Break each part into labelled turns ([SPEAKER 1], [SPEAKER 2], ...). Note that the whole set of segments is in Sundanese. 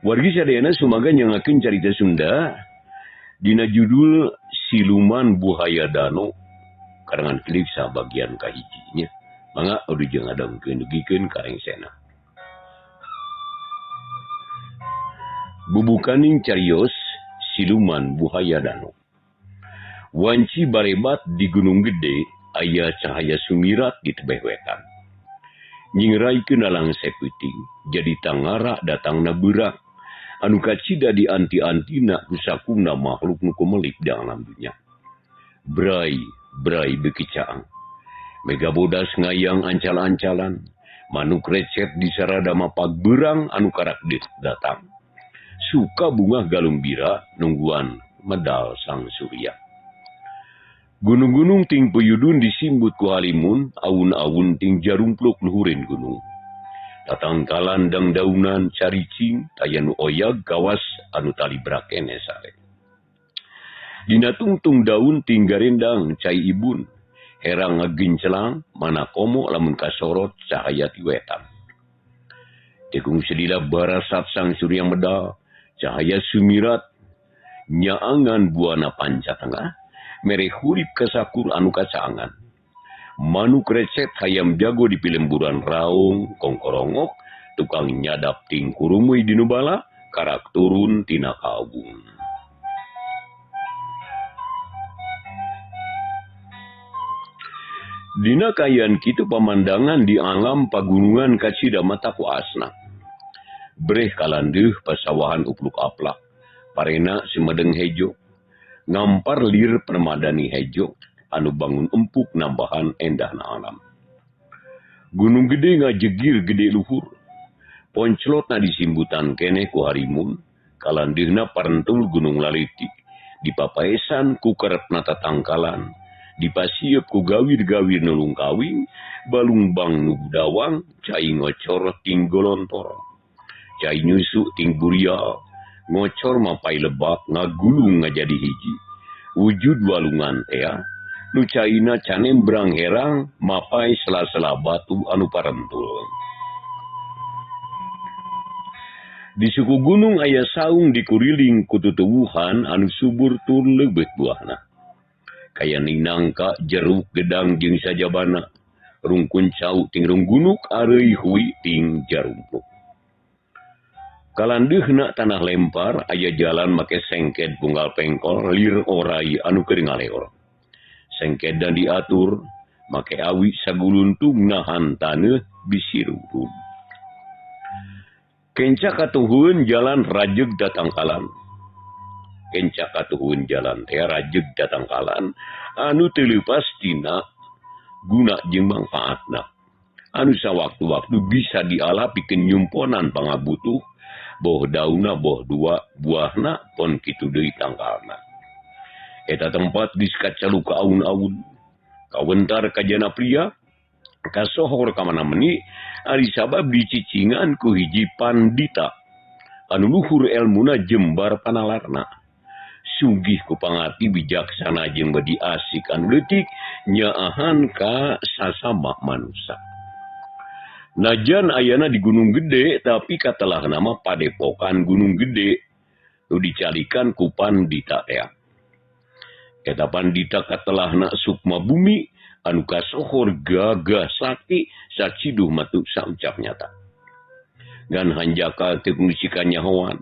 [SPEAKER 1] Wargi sadayana sumaga nyangakeun carita Sunda dina judul Siluman Buhaya Dano karangan Kliksa bagian kahijinya. Mangga ujung ngadongkeun dugikeun ka rengsena. Bubukaning carios Siluman Buhaya Dano. Wanci barebat di Gunung Gede aya cahaya sumirat di tebeh wetan. Nyingraikeun alang sepeuting jadi tangara datangna beurang. Anu kacida di anti-antina ku sakumna makhluk nu kumelip di alam dunya. Brai, brai beuki caang. Mega bodas ngayang ancal-ancalan, manuk recet di sarada mapag beurang anu karak datang. Suka bungah galumbira nungguan medal sang surya. Gunung-gunung ting puyudun disimbut ku halimun, awun-awun ting jarumpluk luhurin gunung. Tatangkalan dangdaunan caricing taya nu oyag kawas anu talibra keneh sare. Dina tungtung daun ting garendang cai ibun, herang ngagincelang mana komo lamun kasorot cahaya ti wetan. Tekung sedila barasat sang surya medal, cahaya sumirat nyaangan buana panca tengah, mere hurip kasakur anu kacaangan. Manuk recet hayam jago di pilemburan raung kongkorongok, tukang nyadap ting kurumuy di nubala, karak turun tina kawung. Dina kaayaan kitu pamandangan di alam pagunungan kacida mata ku asna. Breh kalandeuh pasawahan upluk aplak, parena sumedeng hejo, ngampar lir permadani hejo, anu bangun empuk nambahan endahna alam. Gunung Gede ngajegir gede luhur. Ponclotna disimbutan keneh ku harimun, kalandeuhna parentul Gunung Laletik, dipapaesan ku kerepna tatangkalan, dipasieup ku gawir-gawir nu lungkawing, balungbang nu gudawang, cai ngocor ting golontor. Cai nyusu ting burial, ngocor mapai lebak ngagulung ngajadi hiji. Wujud walungan tea, nu caina canembrang herang mapai sela-sela batu anu parentul. Di suku gunung aya saung dikuriling ku tutuwuhan anu subur tur leubeut buahna. Kaya nangka, jeruk, gedang jeung sajabana, rungkun cau ting runggunuk areuy hui ting jarumpluk. Kalandeuhna tanah lempar aya jalan make sengked punggal pengkol lir orai anu keur ngaleor. Sengkedan diatur make awi saguluntung nahan taneuh bisi rungkun. Kenca katuhun jalan rajeg datangkalan. Kenca katuhun jalan teh rajeg datangkalan anu teu leupas tina guna jeung mangfaatna. Anu sawaktu-waktu bisa diala pikeun nyumponan pangabutuh, boh daunna boh dua buahna pon kitu deui tangkalna. Eta tempat geus kacalu ka aun-aun, kawentar kajana pria, kasohor ka mana meni, ari sabab dicicingan ku hiji pandita anu luhur elmuna jembar panalarna. Sugih ku pangarti bijaksana jeung badi asik anu leutik nyaahan ka sasama manusa. Najan ayana di Gunung Gede tapi katelah nama padepokan Gunung Gede nu dicalikan ku pandita tea. Eta pandita katelahna sukma bumi anu kasohor gagah sakti saciduh matu saucap nyata. Ngan hanjaka teu kungsikan nyahoan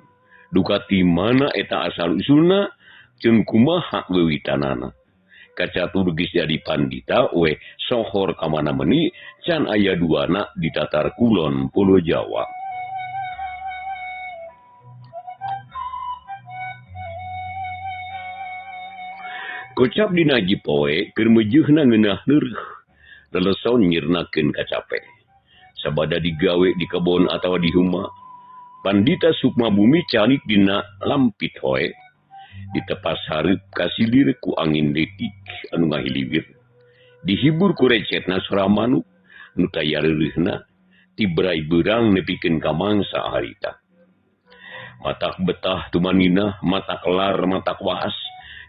[SPEAKER 1] duka ti mana eta asal usulna jeung kumaha wewitanana. Kacatur geus jadi pandita we sohor ka mana meuni can aya duana di tatar kulon Pulo Jawa. Kocap dina jipoe keur meujeunna ngeunah neureuh, leleson nyirnakeun kacape. Sabada digawe di kebon atawa di huma, pandita sukma bumi calik dina lampit hoe. Ditepas hareup kasilir ku angin leutik anu ngahiliwir. Dihibur ku recetna sora manuk nu taya reureuhna, tibrai beurang nepikeun ka mangsa harita. Matak betah tumaninah, matak lar, matak waas.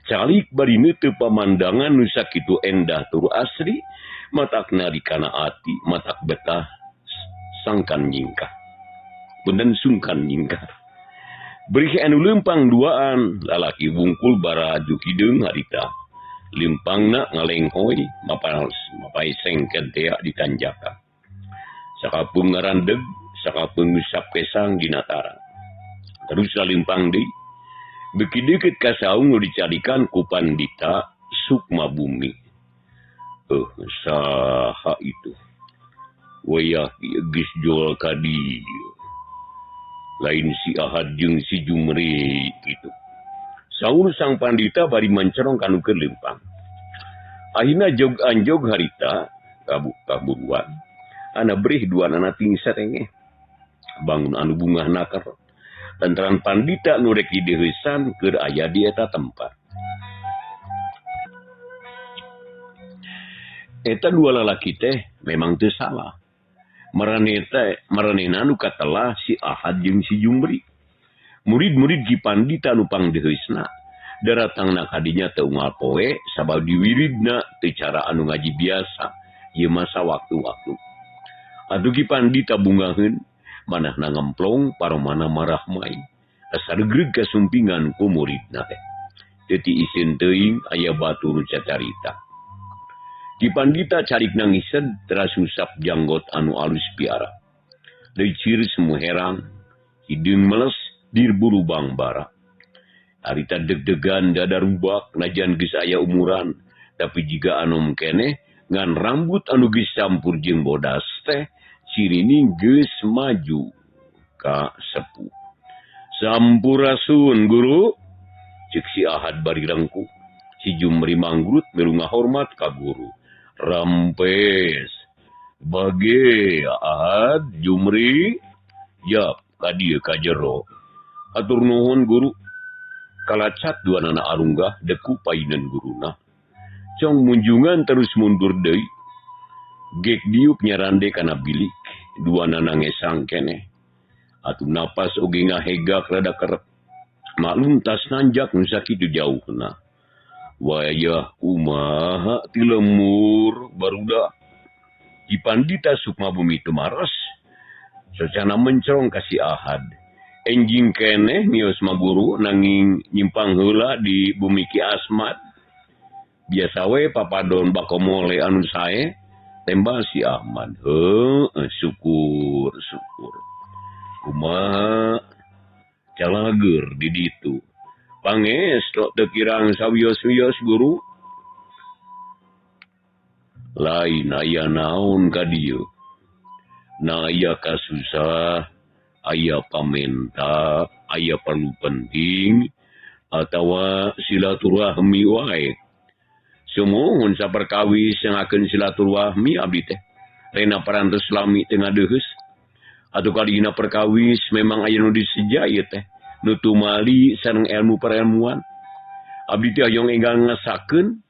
[SPEAKER 1] Calik bari neuteub pamandangan nu sakitu endah tur asri, matak nari kana ati, matak betah sangkan nyingkah. Punten sungkan nyingkah. Beri anu lempang duaan lalaki wungkul baraju hideung harita. Lempangna ngalenghoy mapai sengket tea di tanjakan. Sakapeung ngarandeg, sakapeung ngusap kesang dina tarang. Terus lempang deui. Beuki deukeut ka saung nu dicarikan ku Pandita Sukma Bumi. Saha itu? Wayah geus jual ka dieu. Lain si Ahad jeung si Jumri gitu. Saur sang pandita bari mancerong kanu keur lempang. Akhirna jog anjog harita kaburuan. Ana brih duanana tingsa tengeh. Bangun anu bungah nakar. Lantaran pandita nu rek dideuheusan keur aya di eta tempat. Eta dua lalaki teh memang teu salah. Maranehna nu katelah si Ahad jeung si Jumri. Murid-murid Ki Pandita nu pangdeuheusna daratangna ka dinya teu unggal poe sabab diwiridna teu cara anu ngaji biasa ieu masa waktu-waktu. Atuh Ki Pandita bungaheun manahna ngemplong paromana marah mai. Asa regreg kasumpingan ku muridna teh. Teu tiiseun teuing aya batur cacarita. Ki Pandita carik nangised teras ngusap janggot anu alus piara. Leucir semu herang, hideung meles dirburu bangbara. Harita deg-degan dada rubak najan geus aya umuran, tapi jiga anom keneh ngan rambut anu geus campur jeung bodas teh cirini geus maju ka sepuh. Sampurasun guru, ceuk si Ahad bari rengkuh. Si Jumri manggrut milu ngahormat ka guru. Rampes bage Ahad Jumri yap ka dieu ka jero. Atur nuhun guru. Kalacat duanana arunggah deku paineun guruna. Cong munjungan terus mundur deui. Gek diuk nyarande kana bilik duanana ngesang keneh. Atuh napas oge ngahegak rada kerep. Maklum tas nanjak nu sakitu jauhna. Wayah kumaha ti lemur barudak. Ki Pandita Sukma Bumi teu maros. Socana mencerong ka si Ahad. Enjing keneh mios ma guru nanging nyimpang heula di bumi Ki Asmat. Biasa we papadon bakomole anu sae tembal si Ahmad. Heuh, syukur syukur. Kumaha calager di ditu. Pangesto teu kirang sawios-wios guru. Lain aya naon ka dieu. Na aya kasusah, aya pamenta, aya perlu penting atawa silaturahmi wae. Sumuhun saperkawis sangakeun silaturahmi abdi teh. Rena parantos lami teu ngadeuheus. Atuh kadina perkawis memang aya nu diseja ieu teh. Nu tumali sareng ilmu perelmuan. Abdi teh hoyong enggal ngasakeun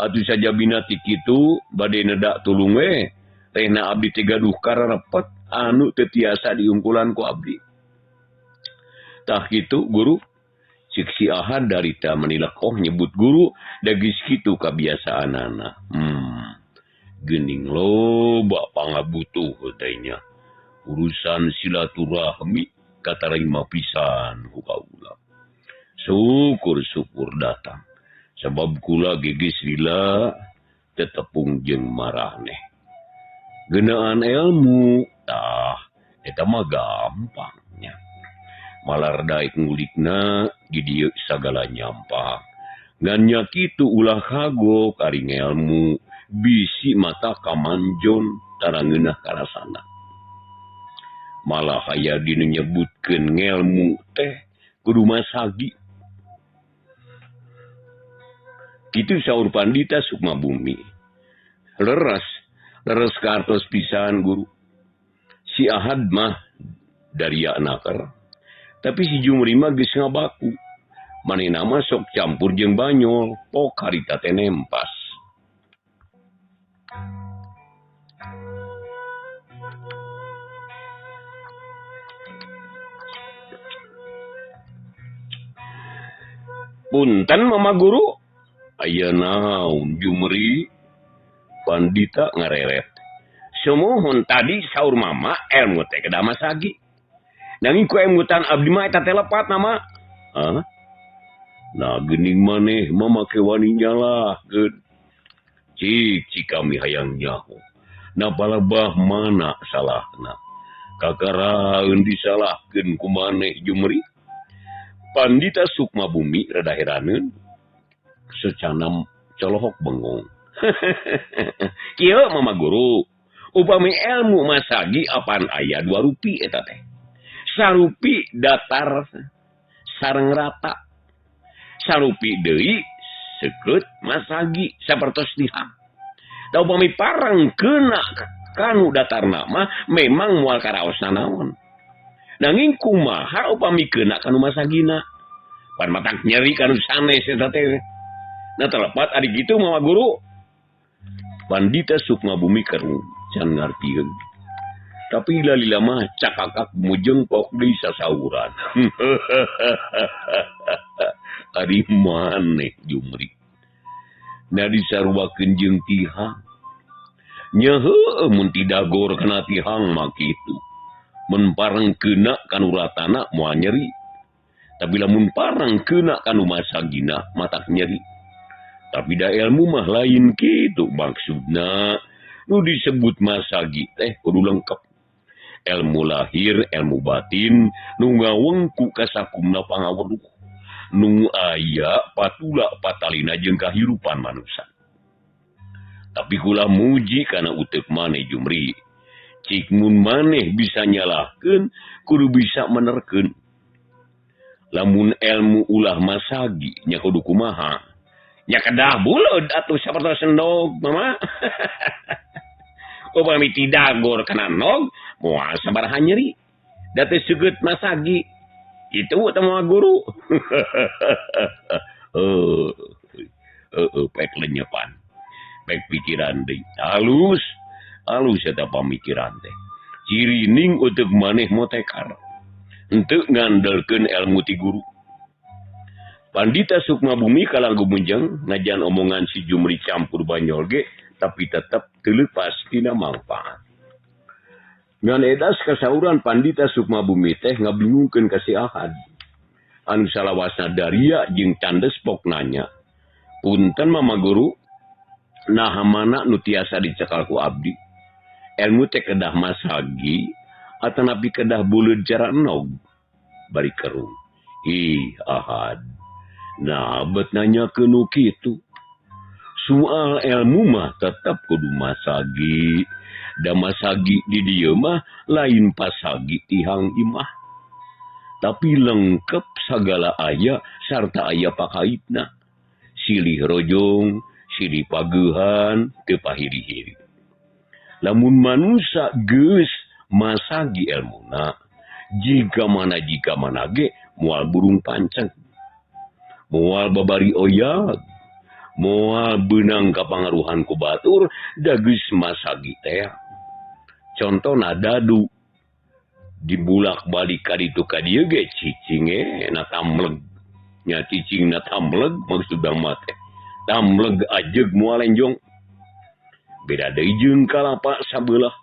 [SPEAKER 1] atuh sajabina ti kitu bade nedak tulung we. Rena abdi teh gaduh kararepet anu teu tiasa diungkulan ku abdi. Tah kitu guru. Cik si Ahad darita menilekoh nyebut guru da geus kitu kabiasaanana. Geuning loba pangabutuh teh nya. Urusan silaturahmi katarima pisan ku kaula. Syukur-syukur datang. Sabab kula geus lila tetepung jeung maraneh. Geunaan ilmu tah eta mah gampangnya. Malar daek ngulikna di dieu sagala nyampang. Ngan nya kitu ulah kagok ari ngelmu bisi mata kamanjon tara ngeunah karasana. Malah aya dinu nyebutkeun ngelmu teh kudu masagi. Kitu saur Pandita Sukma Bumi. Leres, leres kartos pisan guru. Si Ahad mah daria naker. Tapi si Jumri mah geus ngabaku. Manehna mah sok campur jeung banyol, pok harita teh nempas. Punten mama guru, aya naon Jumri? Pandita ngareret. Sumuhun tadi saur mama ilmu teh kedah masagi. Nanging ku emutan abdi mah eta teh lepat nama. Hah? Nah geuning maneh mah make wani nyalahkeun. Cik cik kami hayang nyaho. Napa lebah mana salahna? Kakaraeun disalahkeun ku maneh Jumri. Pandita Sukma Bumi rada heraneun. Secana colohok bengong. Kieu Mama Guru, upami ilmu masagi apan aya dua rupi eta teh. Sarupi datar sareng rata. Sarupi deui seukeut masagi sapertos tihang. Da upami pareng keuna kanu datarna mah memang moal karaosna naon. Nanging kumaha upami keuna kanu masagina? Pan matak nyeri kanu sanes eta teh. Nah telepat ari kitu Mama Guru. Pandita Sukma Bumi kerung can ngartieun. Tapi lalila mah cakakak mujengkok deui sasauran. Ari maneh Jumri. Na disaruakeun jeung tihang. Nya heueuh mun tidagor kana tihang mah kitu. Mun pareng keuna kanu ratana moal nyeri. Tapi lamun pareng keuna kanu masagina matak nyeri. Tapi da ilmu mah lain kitu maksudna. Nu disebut masagi teh kudu lengkap. Ilmu lahir, ilmu batin, nu ngawengku kasakumna pangaweruh. Nu aya patula patalina jeung kahirupan manusia. Tapi kula muji kana uteuk maneh Jumri. Cik mun maneh bisa nyalahkeun, kudu bisa menerkeun. Lamun ilmu ulah masagi nya kudu kumaha? Nya kedah buleud atuh sapertos endog mama. Upami tidagor kana endog moal sabaraha nyeri. Da teu seukeut masagi. Itu teh Mama Guru. Heuh, pek lenyepan. Pek pikiran deui. Halus, halus eta pamikiran teh. Cirining uteuk maneh motekar. Henteu ngandelkeun ilmu ti guru. Pandita Sukma Bumi kalang gumunjeng najan omongan si Jumri campur banyol ge tapi tetep teu leupas tina mangfaat. Ngan edas kasauran Pandita Sukma Bumi teh ngabingungkeun ka si Ahad. Anu salawasna daria jeung candespok nanya. Punten Mama Guru, naha mana nu tiasa dicekal ku abdi? Ilmu teh kedah masagi atanapi kedah buleud cara enog? Bari kerung. Ih, Ahad. Nah, bet nanya ke nu kitu. Soal ilmu mah tetep kudu masagi. Da masagi di dieu mah lain pasagi tihang imah. Tapi lengkap sagala aya sarta aya pakaitna. Silih rojong, silih pagehan, teu pahiri-hiri. Lamun manusa geus masagi ilmuna, jika mana ge moal burung pancen. Moal babari oyag, moal beunang kapangaruhan ku batur, da geus masagi teh. Contona dadu dibulak-balik ka ditu ka dieu ge cicing na tamleg. Nya cicing na tamleg maksudna mah teh. Tamleg ajeug moal lenjong. Beda deui jeung kalapa sabelah.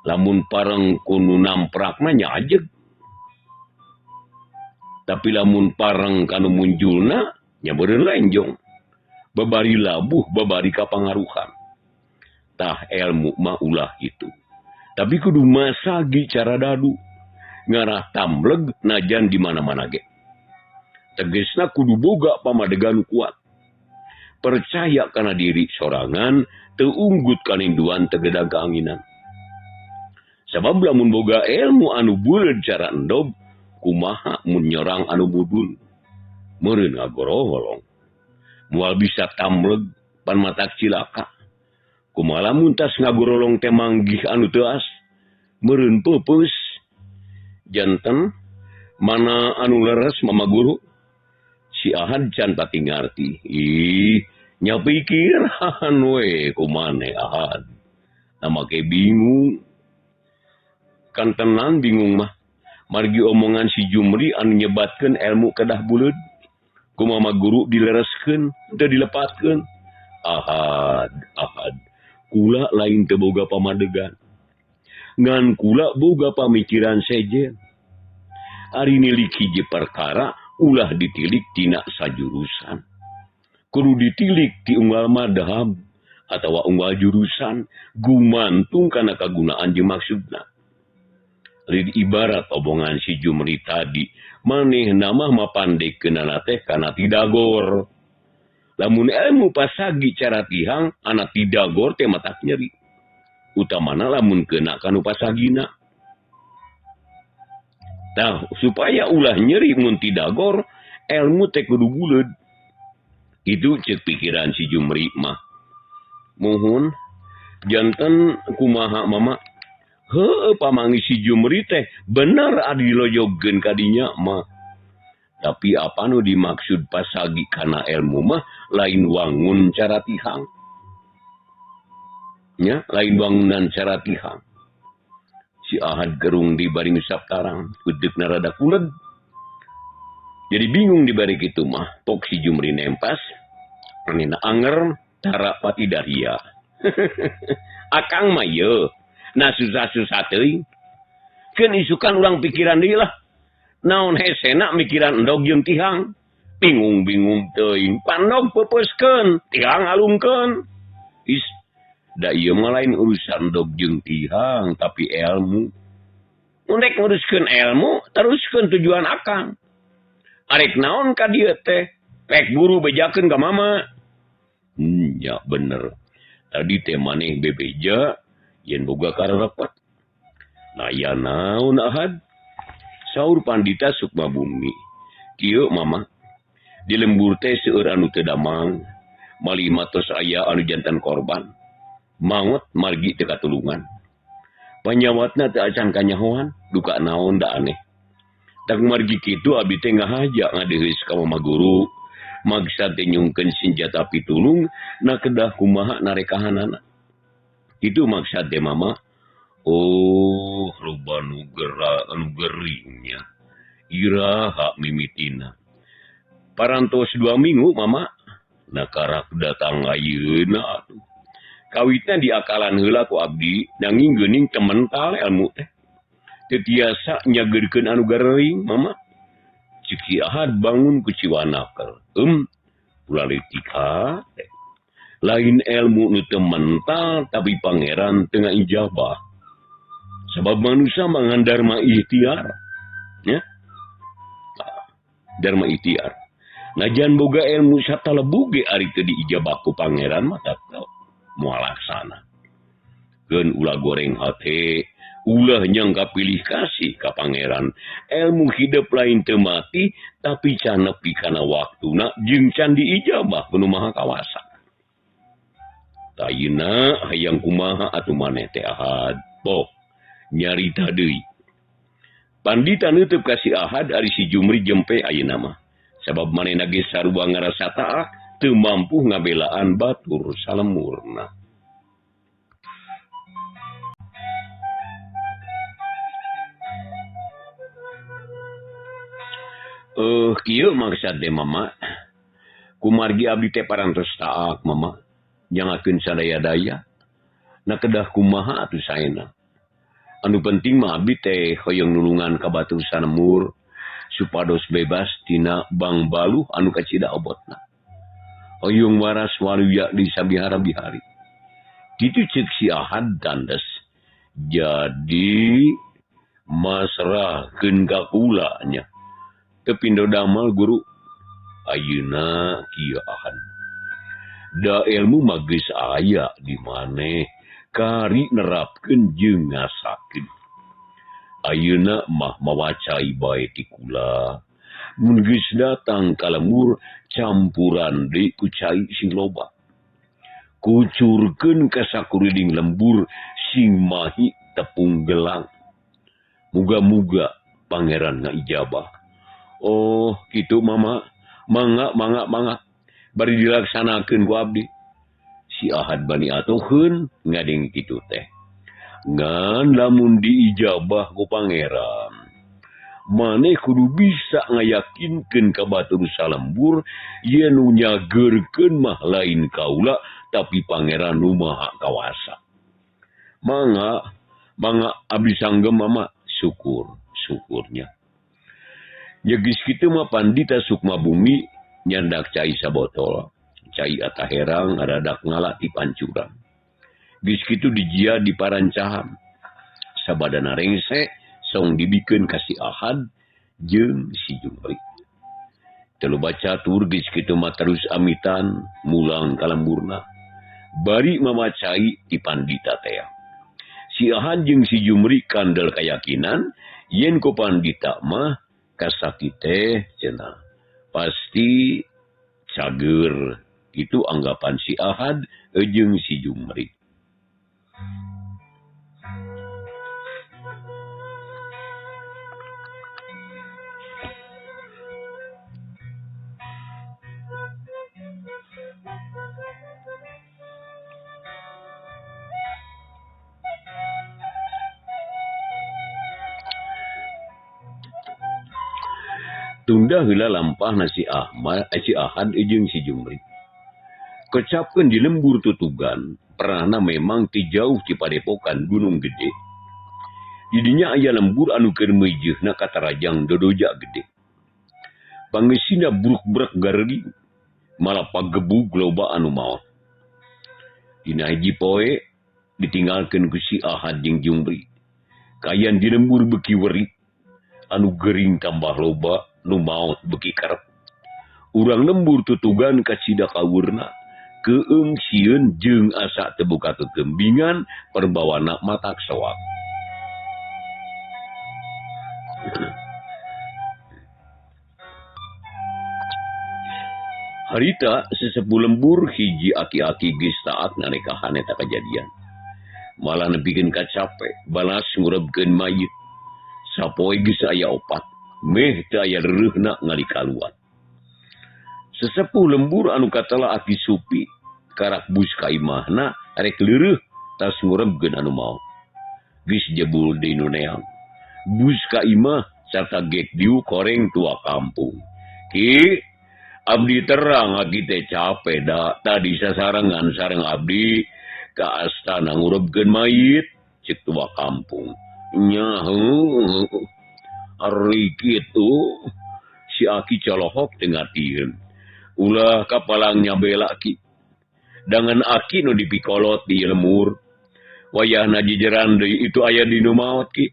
[SPEAKER 1] Lamun pareng ku nu namprakna nya ajeug. Tapi lamun pareng kanu munculna nya beureun lenjong. Babari labuh, babari kapangaruhan. Tah ilmu mah ulah itu. Tapi kudu masagi cara dadu. Ngarah tamleg najan di mana-mana ge. Tegesna kudu boga pamadegan kuat. Percaya kana diri sorangan, teu unggut kaninduan tegedang keanginan. Sabab lamun boga ilmu anu buleud cara endog, kumaha mun nyorang anu mudun. Meureun ngagorolong. Moal bisa tamleg pan matak cilaka. Kumaha lamun tas ngagorolong teh manggih anu teuas, meureun peupeus. Janten mana anu leres Mama Guru? Si Ahad can pati ngarti. Ih, nya pikiran we kumaneh Ahad. Nah make bingung. Kan tenang bingung mah. Margi omongan si Jumri anu nyebatkeun ilmu kedah buleud. Ku Mama Guru dilereskeun, teu dilepatkeun. Ahad, Ahad. Kula lain teu boga pamadegan. Ngan kula boga pamikiran sejen. Ari nilik hiji perkara ulah ditilik tina sajurusan. Kudu ditilik ti unggal madhab atawa unggal jurusan gumantung kana kagunaan jeung maksudna. Lid ibarat obongan si Jumri tadi, manehna mah mapandekeunana teh kana tidagor. Lamun ilmu pasagi cara tihang, anak tidagor teh matak nyeri. Utamana lamun kena kanu pasagina. Tah, supaya ulah nyeri mun tidagor, ilmu teh kudu buleud. Itu cek pikiran si Jumri mah. Muhun janten kumaha mama? Heueuh pamangi si Jumri teh bener adi dilojogkeun ka dinya mah. Tapi apa nu dimaksud pasagi kana ilmu mah lain wangun cara tihang. Nya, lain wangunan cara tihang. Si Ahad gerung di bari saptarang, udeukna rada kuled. Jadi bingung di bari kitu mah, pok si Jumri nempas, manehna anger tara pati daria. Akang mah yeuh. Nah susah-susah teuing. Keun isukan urang pikiran deui lah. Naon hesena mikiran endog jeung tihang. Bingung-bingung teuing. Pandog peupeuskeun, tihang alungkeun. Is da ieu mah lain urusan endog jeung tihang, tapi ilmu. Mun rek nguruskeun ilmu, teruskeun tujuan akang. Arek naon ka dieu teh? Rek buru bejakeun ka mama. Ya bener. Tadi teh maneh bebeja yen boga kararepet. Nah ya naon Ahad? Saur pandita Sukma Bumi. Kieu mama. Di lembur teh seueur anu teu damang, malih matos aya anu jantan korban. Mangot margi teu katulungan. Panyawatna teu acan kanyahoan, duka naon da aneh. Tak margi kitu abdi teh ngahaja ngadeheus ka mama guru. Maksa teh nyungkeun senjata pitulung, na kedah kumaha narekahanana. Itu maksud teh mama. Oh, loba nu gera anu geringnya. Iraha mimitina. Parantos 2 minggu mama. Na karak datang ayeuna atuh. Kawitna diakalan heula ku abdi, nanging geuning teu mental ilmu teh. Teu tiasa nyageurkeun anu garering mama. Cik si Ahad bangun ku ciwanaker. Ulah leutik teh. Lain ilmu nu teu mental tapi pangeran teu ngaijabah. Sebab manusia mangan dharma ikhtiar, ya. Dharma ikhtiar. Najan boga ilmu satalebu ge ari teu diijabah ku pangeran mah tetep moal laksana. Keun ulah goreng hate, ulah nyangka pilih kasih ka pangeran. Ilmu hidup lain teu mati tapi can nepi kana waktuna jeung can diijabah ku Nu Maha Kawasa. Ayeuna hayang kumaha atuh maneh teh Ahad? Poh, nyarita deui. Pandita neuteub ka si Ahad ari si Jumri jempe ayeuna mah. Sabab manehna ge sarua ngarasa taah teu mampu ngabelaan batur salemurna. Kieu maksad teh mama. Kumargi abdi teh parantos taak mama. Nyangakeun sadaya-daya. Na kedah kumaha atuh saena. Anu penting mah abdi teh hoyong nulungan ka batur sanemur supados bebas tina bangbaluh anu kacida obotna. Hoyong waras waluya di sabihara-bihari. Kitu ceuk si Ahad tandes. Jadi masrahkeun ka kula nya. Teu pindo damal guru. Ayeuna kieu Ahad. Da ilmu mah geus aya di maneh, kari nerapkeun jeung ngasakeun. Ayeuna mah mawacai bae ti kula. Mun geus datang ka lembur campuran deui ku cai sing loba. Kucurkeun ka sakuriling lembur sing mahi tepung gelang. Muga-muga pangeran ngaijabah. Oh, kitu mama. Mangga, mangga, mangga. Bari dilaksanakeun ku abdi. Si Ahad bani atuheun ngading kitu teh. Ngan lamun diijabah ku pangeran, maneh kudu bisa ngayakinkeun ka batur salembur yen nu nyageurkeun mah lain kaula tapi pangeran nu maha kawasa. Mangga, mangga abdi sanggem mama, syukur, syukurnya. Nya geus kitu mah Pandita Sukma Bumi nyandak cai sabotol. Cai ataherang ngaradak ngala ti pancuran. Geus kitu dijia di parancahan. Sabadana rengse song dibikeun ka si Ahad jeung si Jumri. Teu baca tur geus kitu mah terus amitan mulang ka lemburna. Bari mamacai ti Pandita teh. Si Ahad jeung si Jumri kandel kayakinan yen ku Pandita mah kasakit teh cenah pasti cager. Itu anggapan si Ahad jeung si Jumri. Tunda heula lampahna si Ahmad, si Ahad jeung si Jumri. Kecapkeun di lembur tutugan, pernahna memang ti jauh ti padepokan Gunung Gede. Didinya aya lembur anu keur meujeuhna katarajang dodoja gede. Pangeusina bruk-brek gareuding, malah pagebug loba anu maot. Dina hiji poe ditinggalkeun ku si Ahad jeung Jumri. Kaayaan di lembur beuki werik, anu gering tambah loba, nu maot beuki kerep. Urang lembur tutugan kacida kawurna, keung sieun jeung asa teu boga kekembingan perbawana matak soak. Harita sesepuh lembur hiji aki-aki geus taat ngarekahan eta kajadian. Malah nepikeun kacape, balas ngurebkeun mayit. Sapoe geus aya opat. Meh teu aya reureuhna ngalikaluan. Sesepuh lembur anu katala Aki Supi karak bus ka imahna rek leureuh tas ngurebkeun anu maot. Geus jebul deui nu neang. Bus ka imah sarta gek diu koreng tua kampung. Ki abdi terang aki teh cape da tadi sasarengan sareng abdi ka astana ngurebkeun mayit cek tua kampung. Nya heuh. Ari kitu si aki colohok teu ngartieun. Ulah kapalangnya bela ki. Dangan aki nu dipikolot di lemur. Wayahna jejeran deui itu aya di nu maot ki.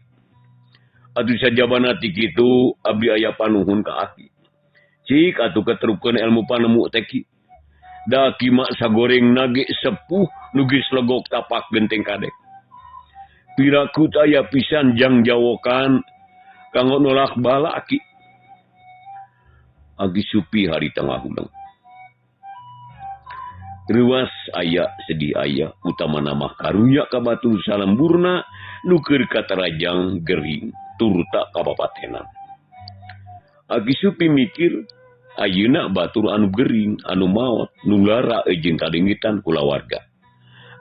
[SPEAKER 1] Atuh sajabana ti kitu abdi aya panuhun ka aki. Cik atuh keterukeun ilmu panemu teh ki. Da ki mah sagoreng nage sepuh nu geus legok tapak genteng kadek. Piraku aya pisan jang jawokan kanggo nolak bala aki. Aki Supi hari tengah hudang. Reuas aya sedih aya utama nama karunya ka batur salemburna nu keur katarajang gering turta kabapatenan. Aki Supi mikir ayeuna batur anu gering anu maot nu lara jeung kadengitan kulawarga.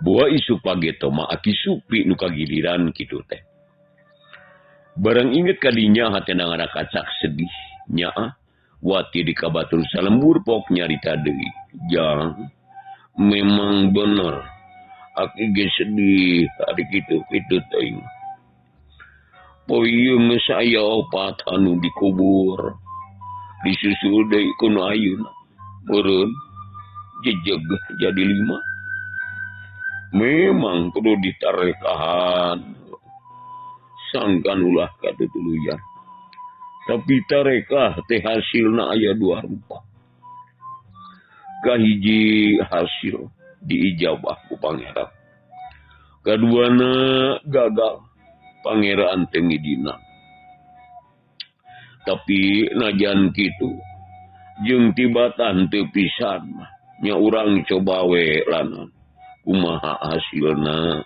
[SPEAKER 1] Boa isuk pageto mah Aki Supi nu kagiliran kitu teh. Barang inget kadinya hatena ngarakacak sedih nyaah wati di kabatur salembur pok nyarita deui. Jang memang bener aki ge sedih ari kitu kitu teuing. Poe ieu geus aya opat anu dikubur disusul deui ku nu ayeuna meureun jejeg jadi 5. Memang kudu ditarekahan sangkan ulah katutuluyan. Tapi tarekah teh hasilna aya dua rupa. Kahiji hasil diijabah ku pangeran. Kaduana gagal pangeran teu ngidina. Tapi najan kitu jeung tibatan teu pisan mah nya urang coba we lanan kumaha hasilna.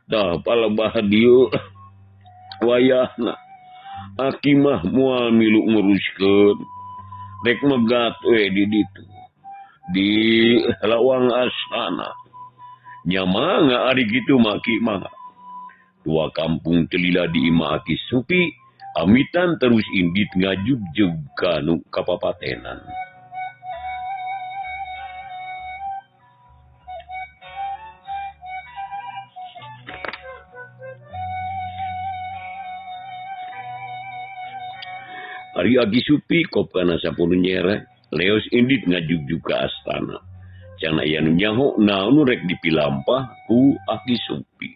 [SPEAKER 1] Dah palebah dieu wayahna aki mah moal milu nguruskeun rek megat we di ditu di lawang astana. Nya mangga ari kitu mah ki mah. Tua kampung telila di imah Aki Supi amitan terus indit ngajugjug ka nu kapapatenan. Ari Aki Supi kop kana sapunu nyere, leos indit ngajugjug ka astana. Can aya nu nyaho naon nu rek dipilampah ku Aki Supi.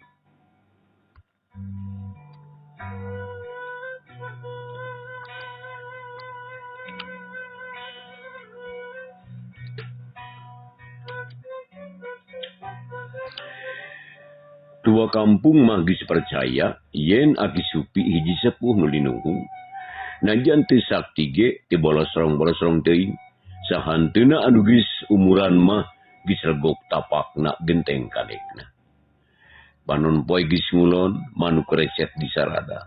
[SPEAKER 1] Tua kampung mah geus percaya yen Aki Supi hiji sepuh nu linuhung. Najan teu sakti ge teu bolosrong-bolosrong teuing. Sahanteuna anu geus umuran mah geus regok tapakna genteng kadekna. Panon poe geus ngulon manuk recet di sarada.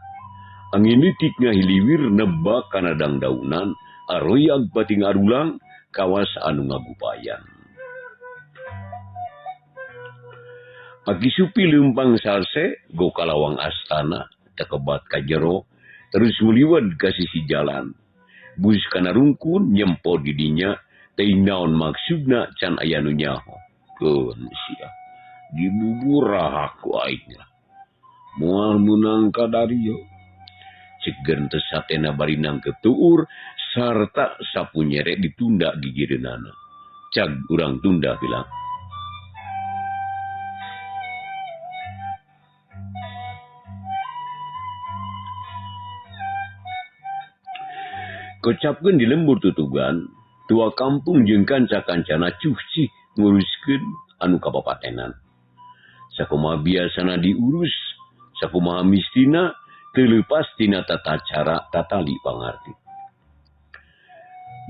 [SPEAKER 1] Angin leutik ngahiliwir nebak kana dangdaunan aroyag pating arulang kawas anu ngagupayan. Aki Supi leumpang salse go ka lawang astana tekebat ka jero terus nguliwat ka sisi jalan. Bus kana rungkun nyempo di dinya teuing naon maksudna can aya nu nyaho. Keun sia dibuburah ku aing lah. Moal meunang ka dario. Cek gentes hatena bari nangkep tuur sarta sapu nyere ditunda gigireunana. Cag urang tunda bilang. Kocapkeun di lembur tutugan, tua kampung jeung kanca-kancana cuhcih nguruskeun anu kapapatenan. Sakumaha biasana diurus, sakumaha mistina, teu leupas tina tata cara tatali pangarti.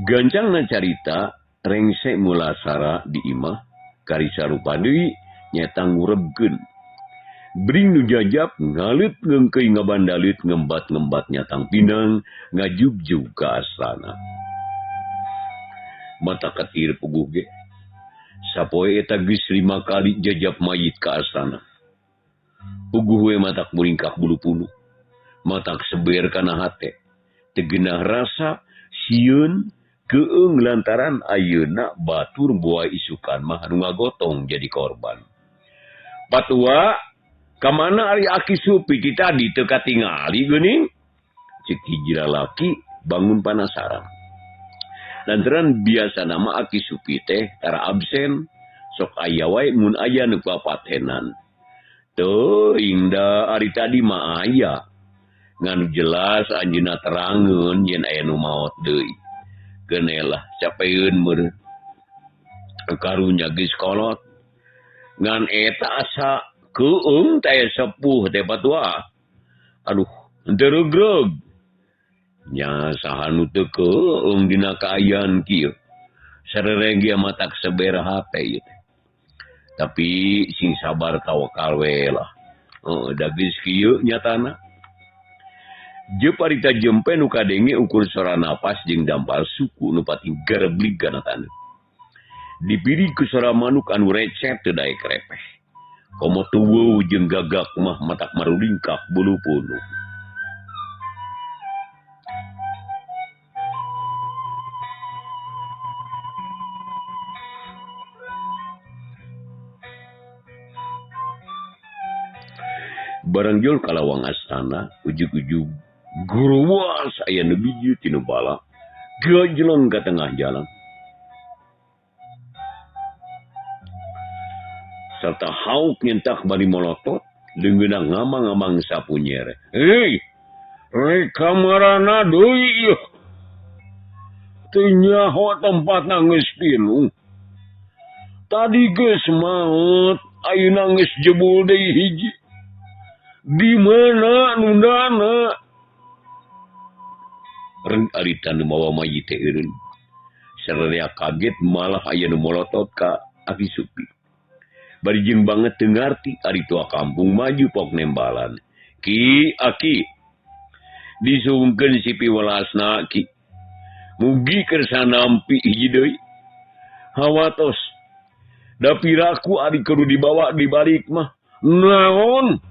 [SPEAKER 1] Gancangna carita rengse mulasara di imah, karisa rupa deui nyata ngurebkeun. Bring nu jajap ngaleut ngeungkeuy ngabandalit ngembat-ngembat nyatang pinang ngajugjug ka astana. Mata ketir puguh ge. Sapoe eta geus 5 kali jajap mayit ka astana. Puguh we matak muringkak bulu punu. Matak seber kana hate. Teu geunah rasa sieun keung lantaran ayeuna batur boa isukan mah anu ngagotong jadi korban. Patua kamana ari Aki Supi ti tadi teu katingali geuning? Ceuk hiji lalaki bangun panasaran. Lantaran biasana mah Aki Supi teh tara absen, sok aya wae mun aya nu papatenan. Teuing da ari tadi mah aya. Ngan jelas anjeunna terangeun yen aya nu maot deui. Geunelah capeun meureun. Karunya geus kolot. Ngan eta asa keung teh sepuh teh patua. Aduh, henteu regreg. Nya saha nu teu keung dina kaayaan kieu. Sarereng ge matak seber hate ieu teh. Tapi sing sabar tawakal we lah. Heuh, da geus kieu nyatana. Jeup harita jempe nu kadenge ukur sora napas jeung dampal suku nu pating gereblig kana taneuh. Dipilih ku sora manuk anu recet teu daek repeh. Komo tuweuh jeung gagak mah matak marulingkak bulu punu. Barang jol ka lawang astana, ujug-ujug guruwas aya nu biji tinu bala, gajlong ka tengah jalan. Serta hauk nyentak bari molotot, leungeunna ngamang-ngamang sapu nyere. Hei, rek kamarana deui ieu. Teu nyaho tempatna geus pinuh. Tadi geus maot, ayeuna geus jebul deui hiji. Di mana nundana? Reng arita nu mawa mayit teh eureun. Sararea kaget malah aya nu molotot ka Aki Supi. Bari jeung banget teu ngarti ari tua kampung maju pok nembalan. Ki Aki disungkeun si piwelasna Ki. Mugi kersa nampi hiji deui. Hawatos. Da piraku ari kudu dibawa dibalik mah. Naon?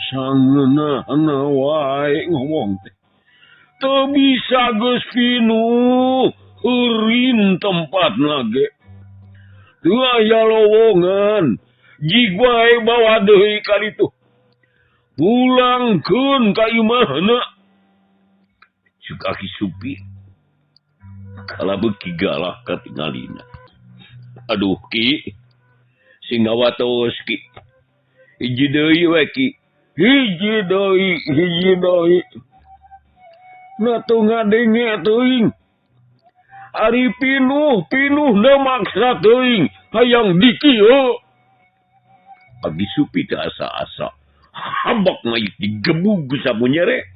[SPEAKER 1] Sangeunahna wae ngomong teh. Teu bisa geus pinuh eureun tempatna ge. Teu aya lowongan, jig wae bawa deui ka ditu. Pulangkeun ka imahna. Cuk Aki Supi kala beuki galak katingalina. Aduh Ki, sing ngawatos Ki. Hiji deui we Ki. Hiji deui, hiji deui. Na teu ngadenge teuing. Ari pinuh pinuh na maksa teuing hayang dikieu. Aki Supi teu asa-asa. Habak mayit digebug ku sapu nyere.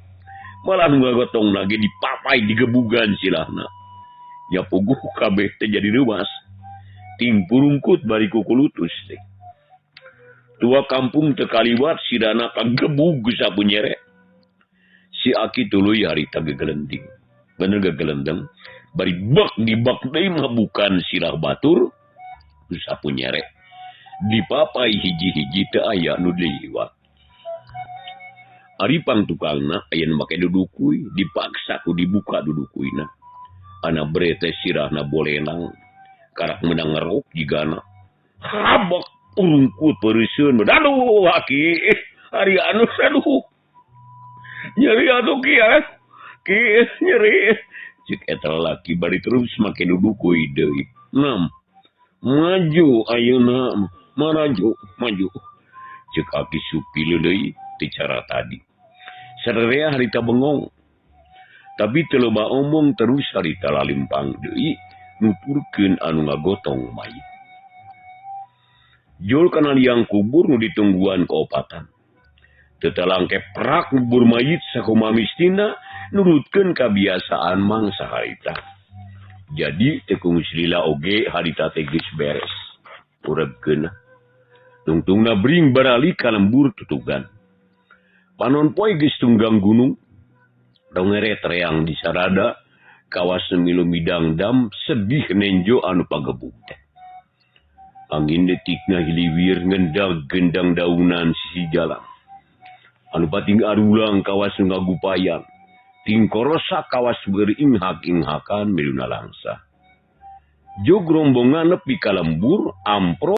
[SPEAKER 1] Malah nu ngagotong lagi dipapai digebugan silahna. Nya puguh kabeh teh jadi reuas. Ting purungkut bari kukulutus teh. Tua kampung teu kaliwat sidana kagebug ku sapu nyere. Si Aki tuluy harita gegelending. Bener gegelendeng bari bak dibak deui mah bukan silah batur ku sapu nyere. Dipapai hiji-hiji teu aya nu diliwat. Ari pang tukangna aya nu make dudukuy, dipaksa ku dibuka dudukuyna. Ana bre teh sirahna bolenang, karak meunang ngerok jigana. Habak urungkut peureuseun, aduh Aki, ari anu aduh. Nyeri atuh Ki, Ki nyeri. Cek eta lalaki bari terus make dudukuy deui. Nam, maju ayeuna, maraju, maju. Cek Aki Supi deui teu cara tadi. Sararea harita bengong. Tapi teu loba omong terus harita lalimpang deui nuturkeun anu ngagotong mayit. Jol kana liang kubur nu ditungguan kaopatan. Teu talangke prak ngubur mayit sakumaha mistina nurutkeun kabiasaan mangsa harita. Jadi teu kungsi lila oge harita teh geus beres. Uregkeun. Tungtungna bring baralik ka lembur tutugan. Panon poe geus tunggang gunung, dongeret reang di sarada, kawas milu midangdam sedih nenjo anu pagebug teh. Angin detikna hiliwir ngendag gendang daunan sisi jalan. Anu pating arulang kawas nu ngagupayan, tingkorosa kawas beuringhak-inghakan miluna langsa. Jog rombongan nepi ka lembur ampro.